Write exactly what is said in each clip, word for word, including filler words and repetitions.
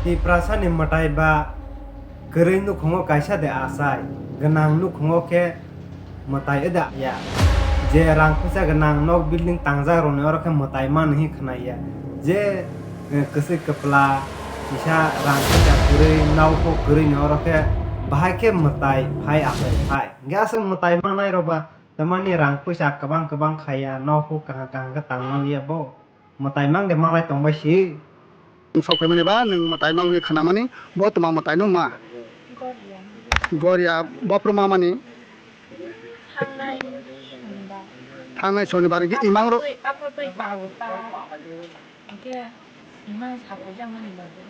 Tiprasani mwtai ba kwrwi nukhungo kaisa de achai, gwnang nukhungo khe mwtai wda ya. Je rang puisa gwnang nok building tangjak rokni oro khe mwtai mano hinwi khwnai ya. Je, eh, kwchwi kwpla kisa rang puisa kwrwi, nok bo kwrwini oro khe bahai khe mwtai phai achai phai. Hwnkhe aswk mwtai manai rok ba tamani rang puisa kwbang kwbang khaiya, nok bo kaham kaham khe tangmani ya bo. Mwtai mang de manai tongbai si. Nwng sok phaimani ba nwng mwtai mang wngwi khnamani, bo twma mwtai no ma. Goria. Goria, bophru ma mani? Thangnai sonibar. Thangnai sonibar hwnkhe imang ro. Aphurtwi, aphurtwi. Hwnkhe imang sapai jakmani bagwi.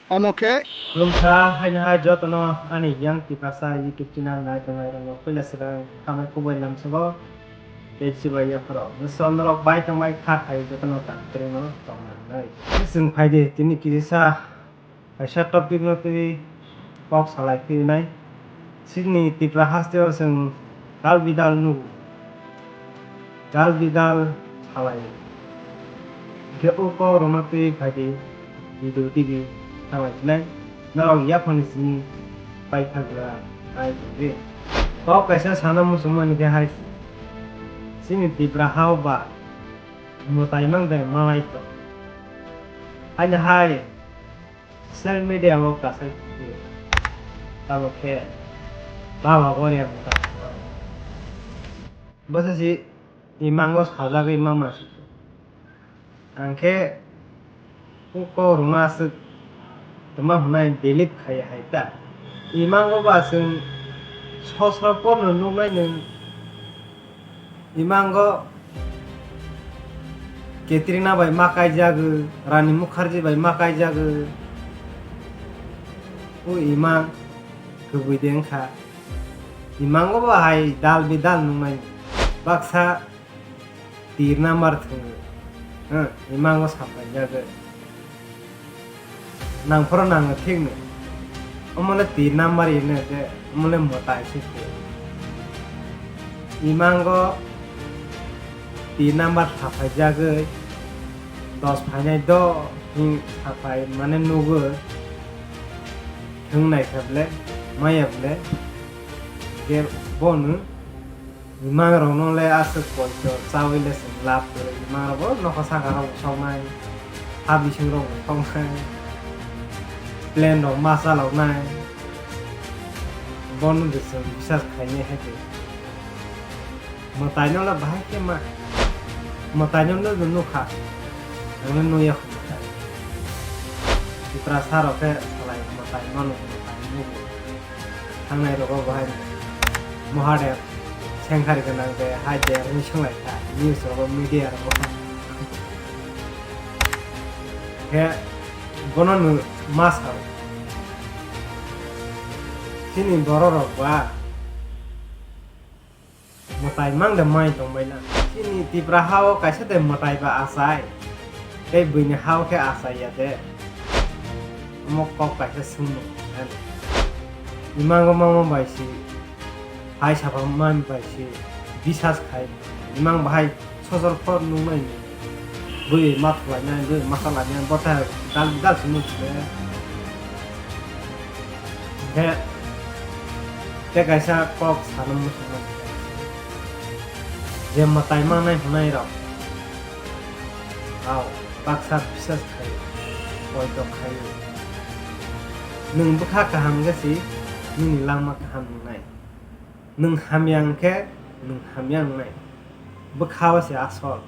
Omo khe. Khulumkha, haino hai jotono ani Young Tiprasa YouTube channel nai tongnai rokno puila swkang hambai kubui lamsogo tei chibai yapharo. Bwswk norok bai tongbai kha khai jotono tang kwrwino tongmanai. Chwng phaidi tini kisa kaisa topic no twi kok salai phinai. Chini Tipra hasteo chwng dal bidal nugo. Dal bidal salai. Hwnkhe o kok rokno twi phaidi video tv salai phinai. Norok yaphangni simi paithagra nai tongdi. Kok kaisa sana muchungmani khe hai. Chini Tipra hao ba mwtai mang de malai tong. Haino hai. Social media o kasai tamo khe baba Goria mwtai. Bwsa si imango sajagwi mama. Ang khe kok rwna aswk tongma hwnai delete khai hai ta. Imango ba chwng sosro porno nuknai nwng. Imango Katrina bai ma kaijagwi, Rani Mukherjee bai ma kaijagwi. O imang kwbwi de wngkha. Imango bo hai dal bidal nungnai. Baksa tir number thwngwi. Huh, imango sapaijagwi. Nangphoro nango thikno. Omo le tin number hino je, omo le mwtai se se. Imango tin number saphaijagwi, dos phainai do hing saphai mane nugwi. Thwng naikha ble, maya ble. Ge bono. Imang rokno le aswk poito chawi le chwng love kwrwi. Imang rok bo nokha saka rok bo soknai, ha bising rok bo soknai, plane rok ma chaloknai. Bono de chwng bisas khainai hai de. Mwtai no le bahai khe ma. Mwtai no le nukha. Ang le nuya kho mwtai. Tiprasa rok khe salai mwtai mano mwtai nugo. Thangnai rogo bahai Mahadev sengkhari gwnang de hai de wngwi swnglai kha news rogo media rogo. Khe bono no ma sao. Chini borok rok ba mwtai mang de mai tong bai na. Chini Tipra ha o kaisa de mwtai ba achai. Tei buini ha o khe achai ya de. Omo kok kaisa swngmung. Imango mama bai si, hai sapa mami bai si, bisas khai. Imang bahai sosor khor nungnai. Bui ma thulainai, bui ma salainai, botha dal, dal si nung sile. Hingkhe, tei kaisa kok sana muchungmani. Je mwtai mangnai hwnai rok. Ao, baksa bisas khai, poito khai. Nwng bwkha kaham khe si, nini langma kaham wngnai. Nwng hamya hwnkhe, nwng hamya wngnai. Bwkha o se asol.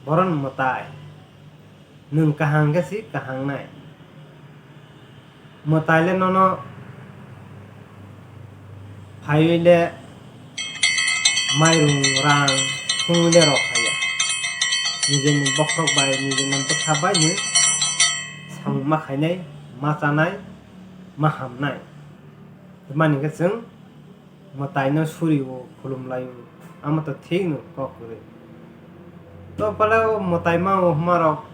Boron mwtai. Nwng kaham khe si kaham wngnai. Mwtai le nono phaiwi le mairung rang thumwi le rw phaiya. Nijeni bokhorok bai, nijeni bwkha bai nwng samung ma khainai, ma chanai, ma hamnai. Tamani khe chwng mwtaino suri-o, khulum lai-o, amo to thik no kok kwrwi. To pale o mwtai ma-o hwnmarok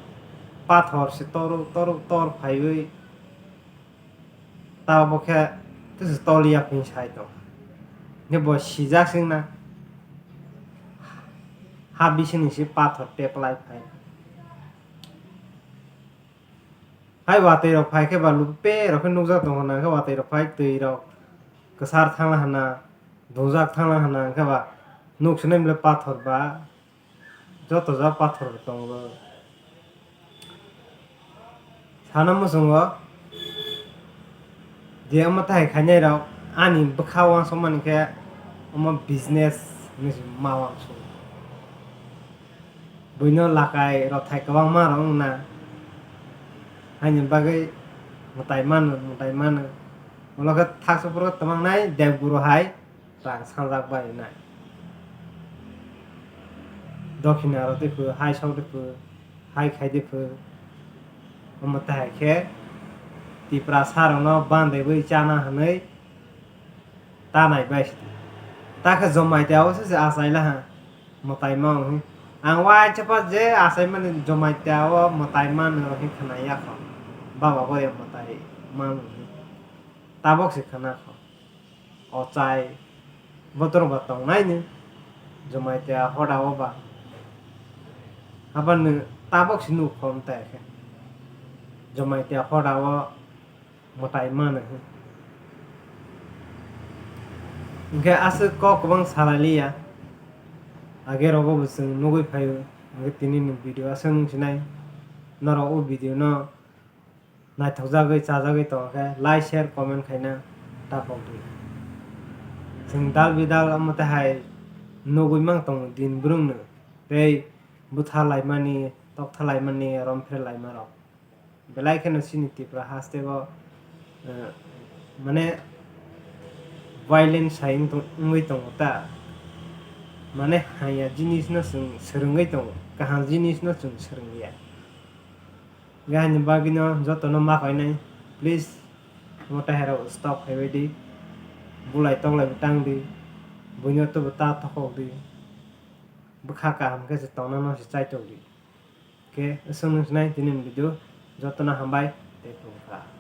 pathor se tor, tor, tor phaiwi, ta bo khe tei se tol ya phai sai tong. Hwnkhe bo sijak se wngna ha bisingni se pathor teplai phai. Hai watwi rok phai khe ba lupe rok khe nukjak tongo, nang khe watwi rok phai twi rok kwsar thangla hana, dungjak thangla hana, hwnkhe ba nuk sinai bwle pathor ba, joto jagao pathor bo tongo. Sana muchungo je omo tahai khainai rok ani bwkha uansukmani khe omo business hinwi se ma uansukgo. Buino lakai rothai kwbangma rok wngna, haini bagwi mwtai mano, mwtai mano. Ulo khe thaksa phuru tongmangnai debguru hai rang sanjak bai nai. Dokhina rw di phu, hai sok di phu, hai khai di phu. Omo tahai khe Tiprasa rokno bandaiwi chana hwnwi ta nai bai sidi. Ta khe Jamatia o se se achai la ha, mwtai ma wng. Ang uaisa pa je achai mani Jamatia o mwtai mano hwnwi khna ya kho. Baba bo ya mwtai mano hwnwi. Tabok se khna kho. Ochai botorok ba tongnaini Jamatia hoda o ba. Haban nwng tabok se nuk kho mtai khe. Jamatia hoda o mwtai mano hwn. Hwnkhe aswk kok kwbang salai liya. Age rogo bo chwng nugwi phaio. Hwnkhe tini ni video aswk nung sinai. Norok o video no naithokjagwi chajagwi tongkhe like, share, comment khaina tapokdi. Chwng dal bidal omo tei hai nugwi mang tongo din brwngno tei bwtha laimani, toktha laimani, romphre laimarok. Belai kheno chini Tripura hasteo, eh, mane violence hai wng tong-, wngwi tongo ta. Mane hamya jinisno chwng swrwngwi tongo, kaham jinisno chwng swrwngya. Hwnkhe haini bagwino jotono ma khainai, please, omo taherok stop khaibai di, bulai toklai bo tang di, buino tubu ta thokok di, bwkha kaham khe se tongnano se chaitok di. Khe, aswk nung sinai tini ni video, jotono hambai tei khulumkha.